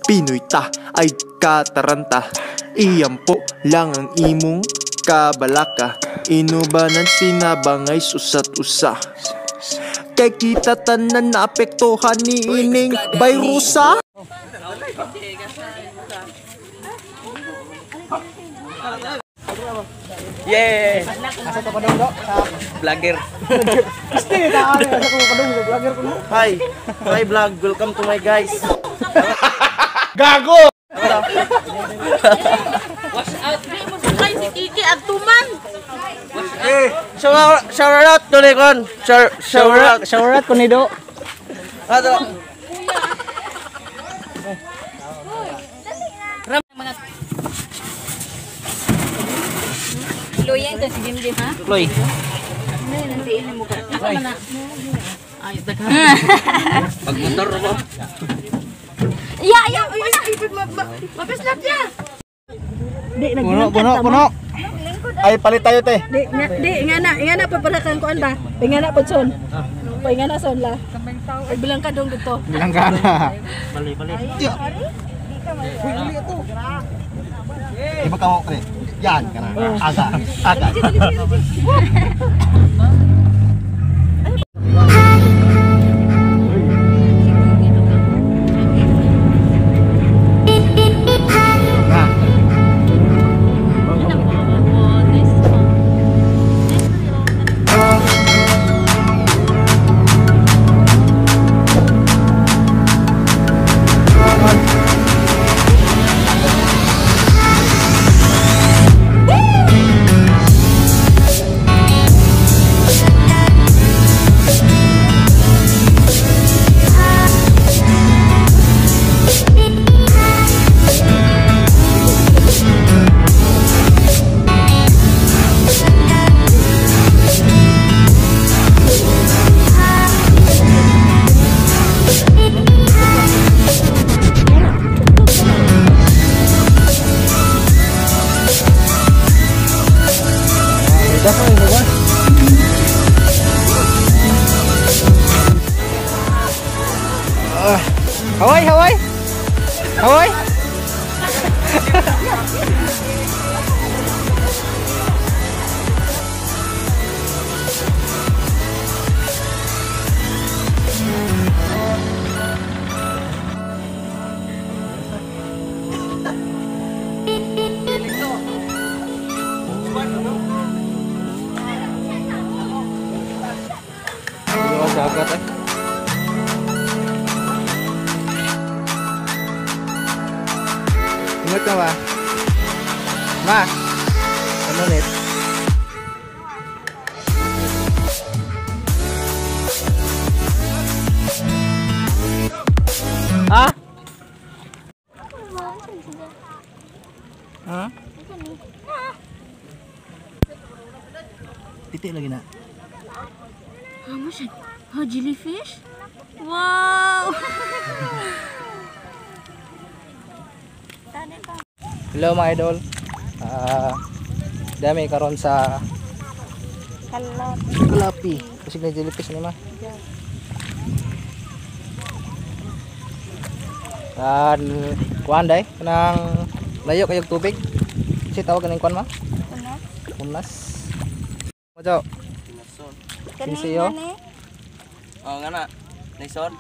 Pinoy ta ay kataranta. Iyampo lang ang imong kabalaka. Inubanan sinabangay susat usa. Kay kita tanan na apektuhan ni ining virusa. Yeah. Asa to padung do? Vlogger. Gusto ta ani asa ko padung vlogger ko. Hi. Hi vlog. Welcome to my guys. Gago. Wash out. Di mo sakay si Kiki at tuman. Eh, shower out to Lekon. Shower out. Shower out ko ni do. Ato. Luya ito si Jim Jim ha? Loy. Ay, daghan. Pag motor mo. Ya, ya, uy, mapislap ya. Di Puno, puno, puno. Ay palit tayo te. Di di nga na paparakan kuan ba? Nga na pod son. Pay nga na son la. Ay bilang ka dong dito. Bilang ka na. Bali, bali. Iba ka mo pre. Yan ka na. Aga. Aga. Hawaii, Hawaii. Hawaii. Dagat eh. Ingat ka ba? Ma! Ano ulit? Ha? Ha? Titik lagi nak. How much? Oh, jellyfish? Wow! Hello mga idol. Dami karon sa Kalapi. Kasi na jellyfish ni ma. Kuan day kanang layo kayog tubig. Kasi tawag kaning kuan ma? Punas. Punas. Mojo. Kinsiyo. Oh, nga na. Nison.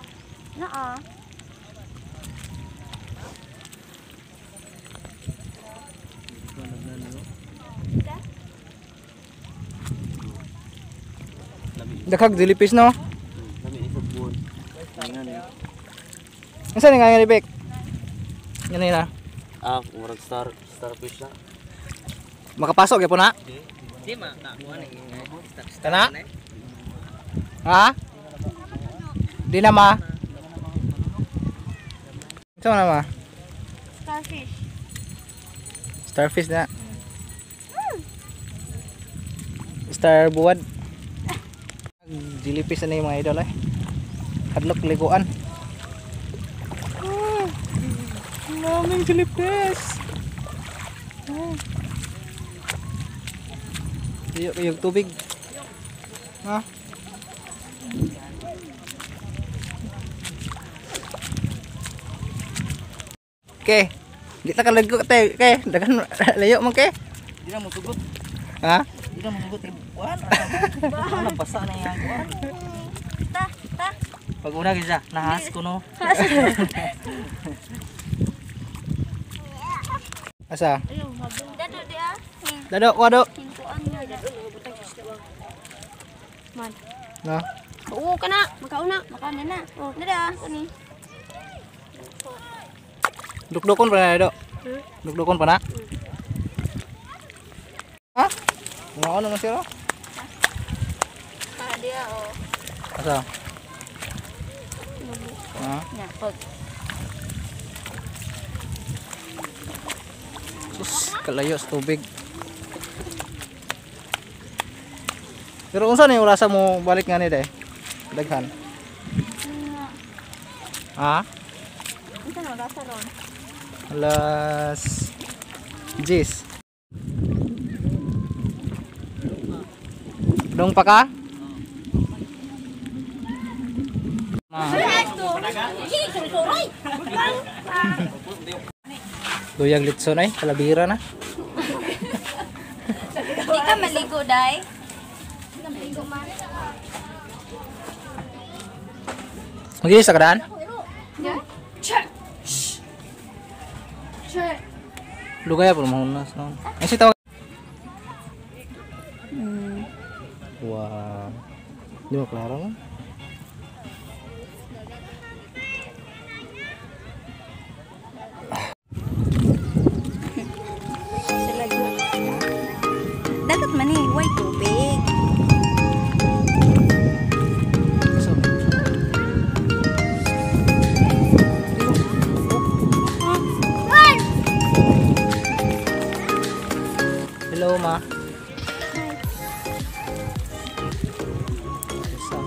Naa. Daghag jellyfish no? Unsa ni nga libek? Ngani na. Ah, murag starfish na. Makapasok gyud po na? Di ma nakuha ni. Kana? Ha? Di na ma. Unsa na ma? Starfish. Starfish na. Star buwad. Jellyfish na yung mga idol eh. Hadlok liguan. Ah, daming jellyfish. Ah. Yung tubig. Ha? Ke. Di ta kalago te, ke. Dagan layo man ke. Di na mo sugot. Ha? Di na mo sugot kuan. Ano basa na yang kuan. Ta, ta. Pag una gid siya, nahas ko no. Asa? Dado di ah. Dado, wado. Hintuan nga. Man. No. Oo ka na. Makauna. Makauna na. Oh, dada kani. Dukdukon pa na do. Dukdukon pa na. Ha? Mga ano na siya? Para dia oh. Asa? Ha? Nya, pag Sus, kalayo sa tubig. Pero unsa ni ulasa mo balik nga ni day? Daghan. Ha? Unsa na rasa ron? Alas 10. Dong pa ka? Ma. Luyag litson ay, kalabira na. Di ka maligo day. Magilis ka daan? Lugay po mahunas no. Ay si tawag. Wow. Di mo klaro no? Dagat man eh, way tubig. So, hello ma. Isa.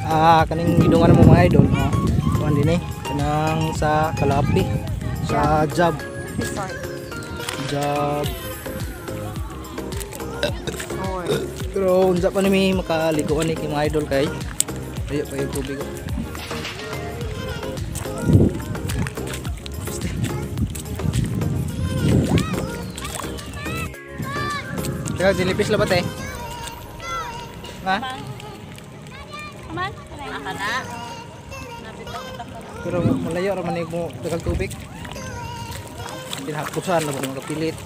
Ah, kaning gidungan mo mga idol, no? Kuan din eh. Kanang sa Kalapi, sa Job. Resort. Job. Pero unsa pa ni mi makaliguan ni kay mga idol kay ayo pa yung tubig. Teka, jellyfish labat eh. Ha? Man? Aka na. Pero malayo ra man ni mo daghang tubig. Tinhakusan na mo makapilit.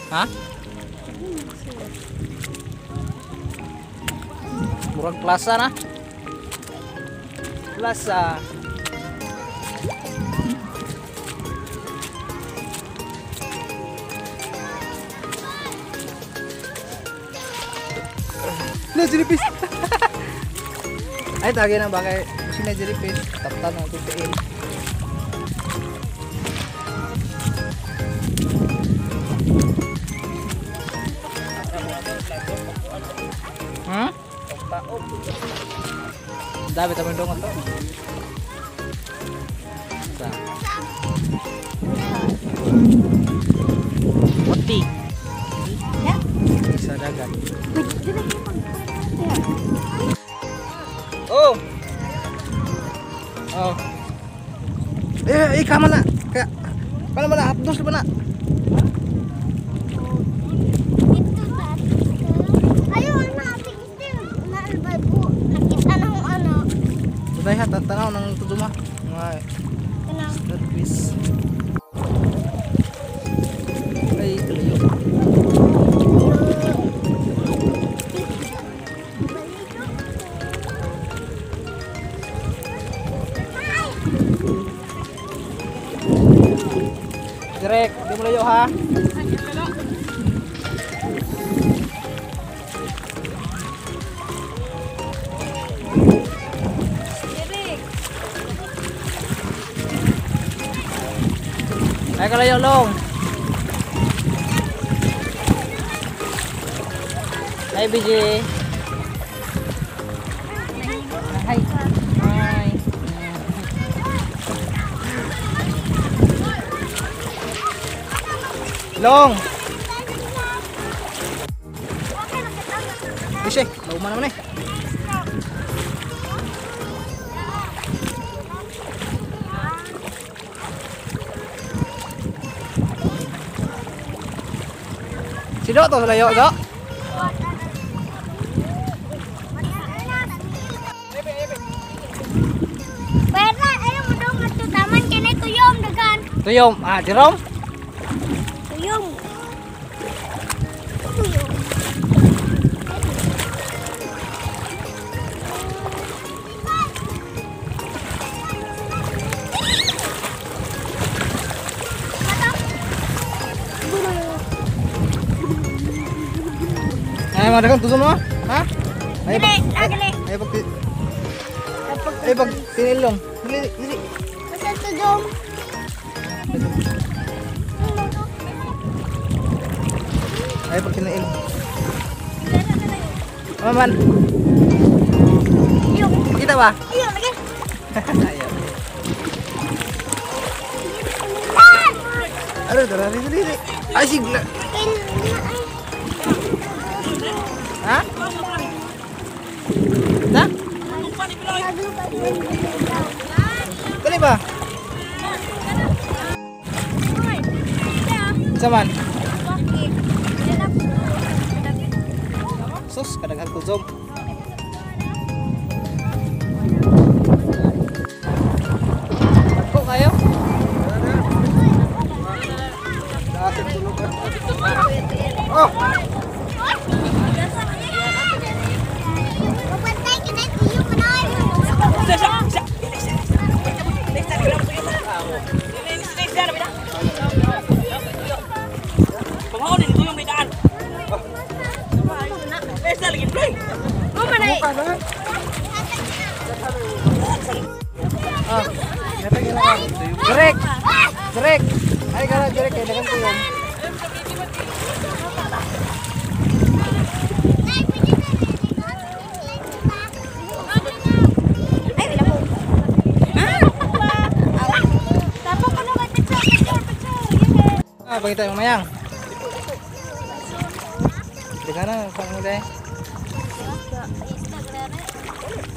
Ha? Murag plaza na. Plaza. Na jellyfish. Ay tagi na bagay. Sina jellyfish. Taptan ang tutiin. Hmm? Dami tayo dong ato. Sa. Puti. Sa dagat. Oh. Oh. Eh, kama na. Kama na, hapdos na na. Ayaw na, nakita na kung ano. Tuday ha, tanaw ng tuduma. Mga starfish. Ay, tuloy. Direk, di mo layo ha. Ay kalayo long. Hi BJ. Hi. Hi. Long. Kasi, lauma naman eh. Sino to sa layo, do? Pera, ayaw mo daw matutaman kini tuyom dagan. Tuyom, Jerome? Tuyom. Tuyom. Ay, mga dagang tuzo mo? Ha? Ay, Dili, dili. ay, pag ay, pag tinilong. Dili, dili. Basta tuyom. Ay, pag tinail. Maman. Iyo. Kita ba? Iyo, lagi. Ayaw. Ano, dara, dili, dili. Ay, sigla. Ha? Na? Dali ba? Saman? Sus, kadaghang kuzog. Ako kayo? Oh! Direk! Direk! Ay, gara, direk. Kaya dagang tuyong. Pangita mo mayang. Di ka na, saan mo dahil?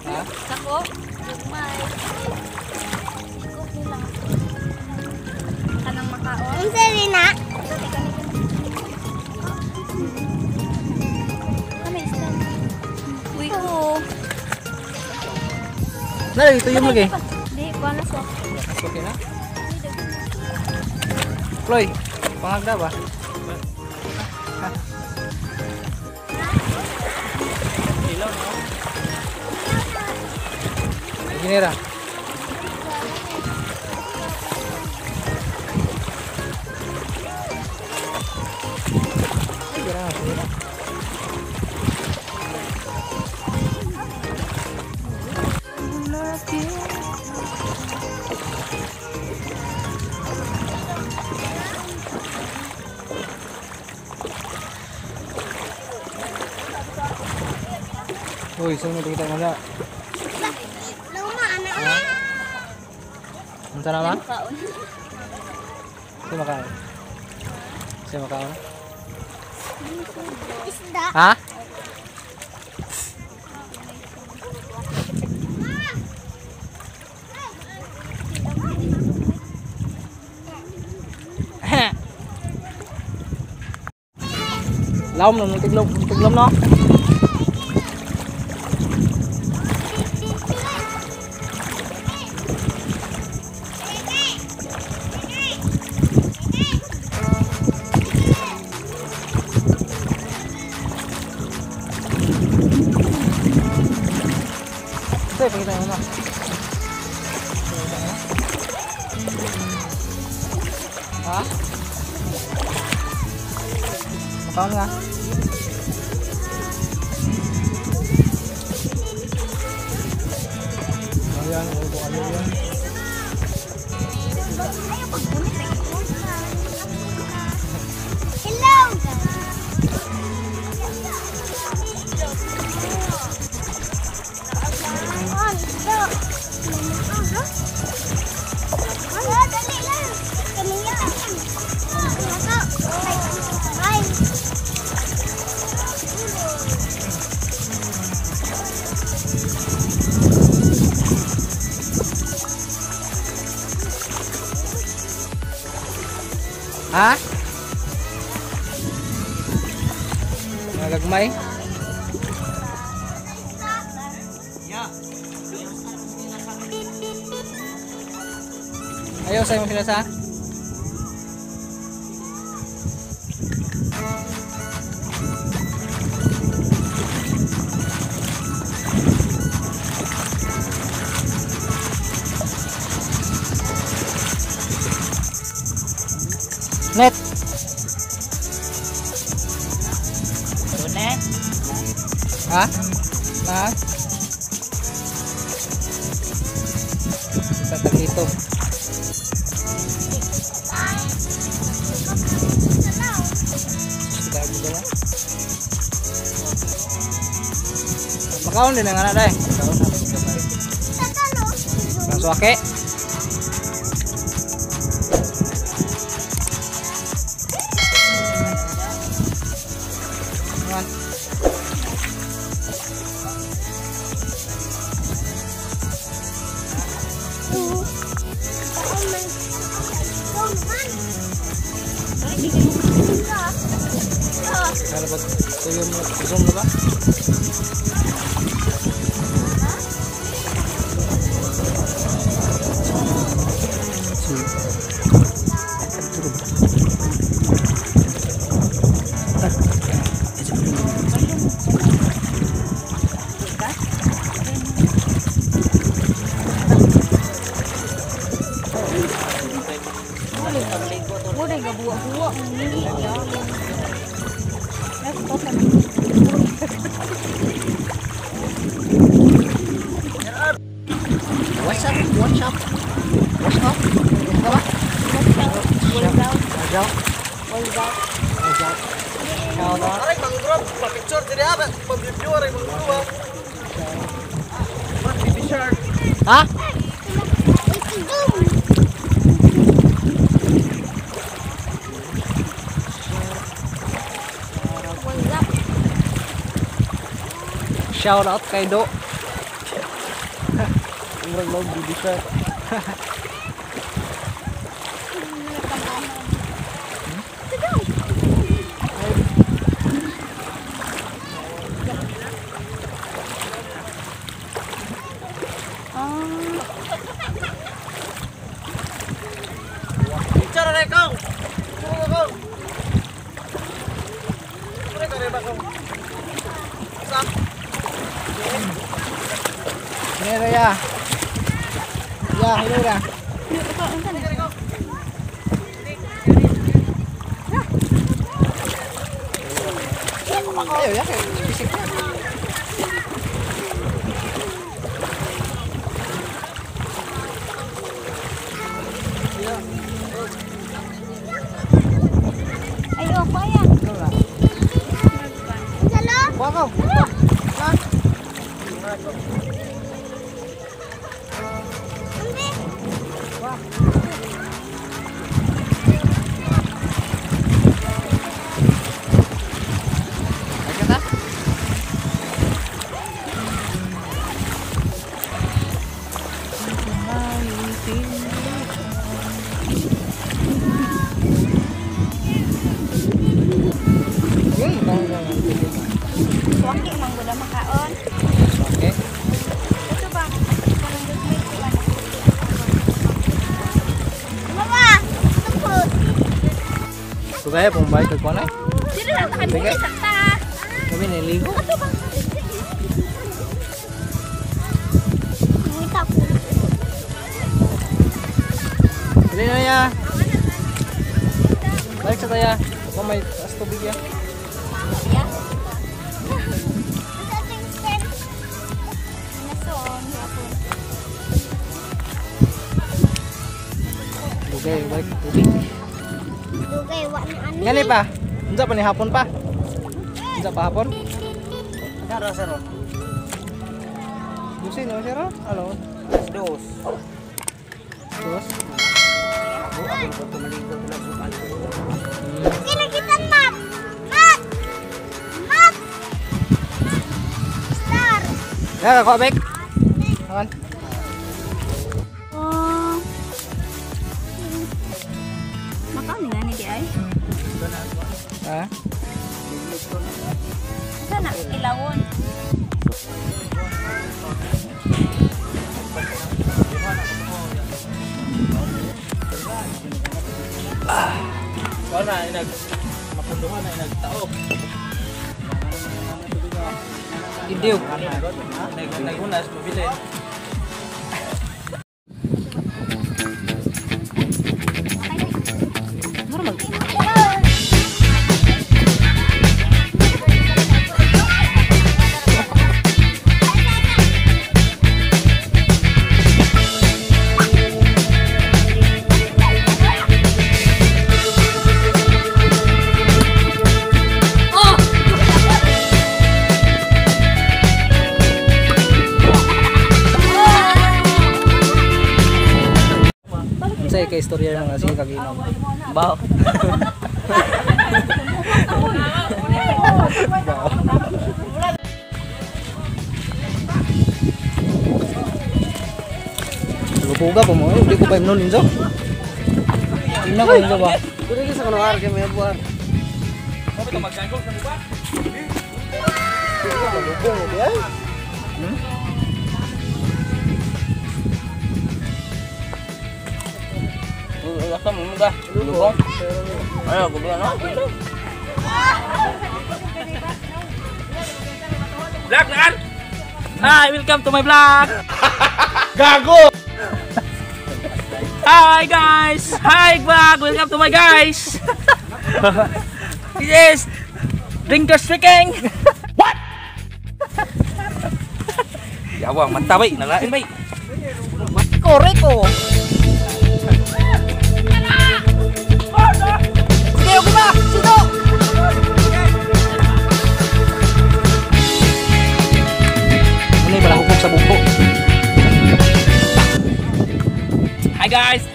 Ha? Sako, gugmay. Sikop nila. Kanang makaon. Unsa rin na? Kami isda. Uy ko. Nalagi, tuyong lagi. Di, kuha na siya. Okay na? Chloe, pangagda ba? Ginira. Ay, grabe. Uy, sunod kita muna. Luma anak na. Unsa na ma? Sino makaon? Sino makaon? Isda. Ha? Lom no, tiglom, tiglom no. Ito, pakita mo na. Ha? Makaon nga. Ayan, ubo kayo yan. Hello. Dali lang. Kami yan. Bye. Ha? Mga gagmay? Ayaw sa'yo mo sila sa? Net. Net. Ha? Na? Sa taglito. Makaon din ang anak dai. Suwake. Zoom na ba? What's up? What's up? What's up? What's up? What's up? Aray, mangrove, pa-picture diri ha, pa-review aray mangrove. Baby shark. Ha? Shout out kay Do. Murag log baby shark. Picture aray kong. Puro kong. Puro ka ba kong. Sa Hello ya. Ya, hello ra. Ayo ya, bisik. Ayo, ako ya. Salo? Kuha ko. Ha? Waki mangguda makaon. Okay. Ito ba? Mama, tukod. Sugaya pong bike ko na. Dili na ta kay sakta. Kami niligo. Ngita ko. Dili na ya. Balik sa taya. Kung may taas tubig ya. Sa ating stand. Nason, hapon. Dugay, balik tubig. Dugay, wa na ani. Ngani pa? Unsa pa ni hapon pa? Unsa pa hapon? Karo saro. Dusin no sero? Alo. Dos. Dos. Kinakitan map. Map. Map. Star. Ya, kok bek. Makan. Oh. Makaon nga ni di ay. Ha? Sana ilawon. Wala na mapunduhan na nagtaob. Idiw. Nagunas mabilin. Unsay kay istorya nga sige kag inom? Bao. Lupuga po mo, hindi ko pa imnon Inzo. Imnon ko Inzo ba? Dili sa kanuar kay may buwan. Asa mo mga lubong? Ayo, gubian no. Vlog na. Hi, welcome to my vlog. Gago. Hi guys. Hi vlog. Welcome to my guys. This is Drinker Speaking. What? Yawa, manta bay, nalain bay. Koreko. Sige, okay ba? Sino? Ano yung palahukog sa bugbo? Hi guys.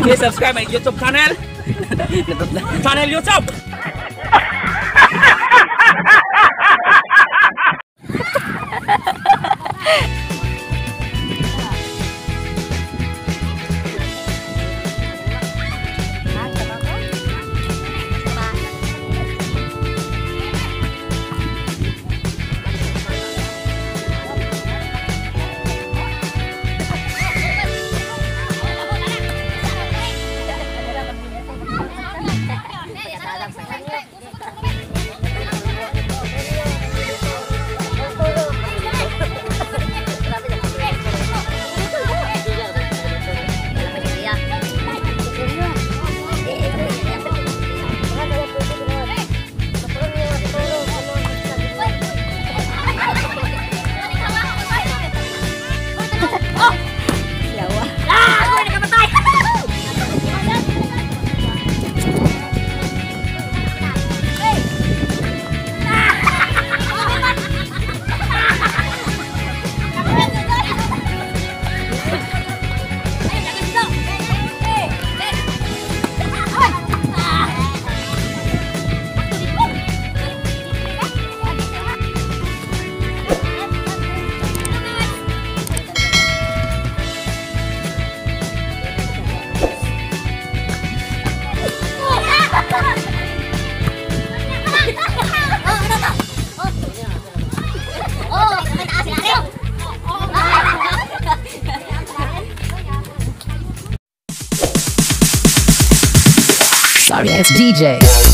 Please subscribe my YouTube channel. Channel YouTube. Sorry ass DJ.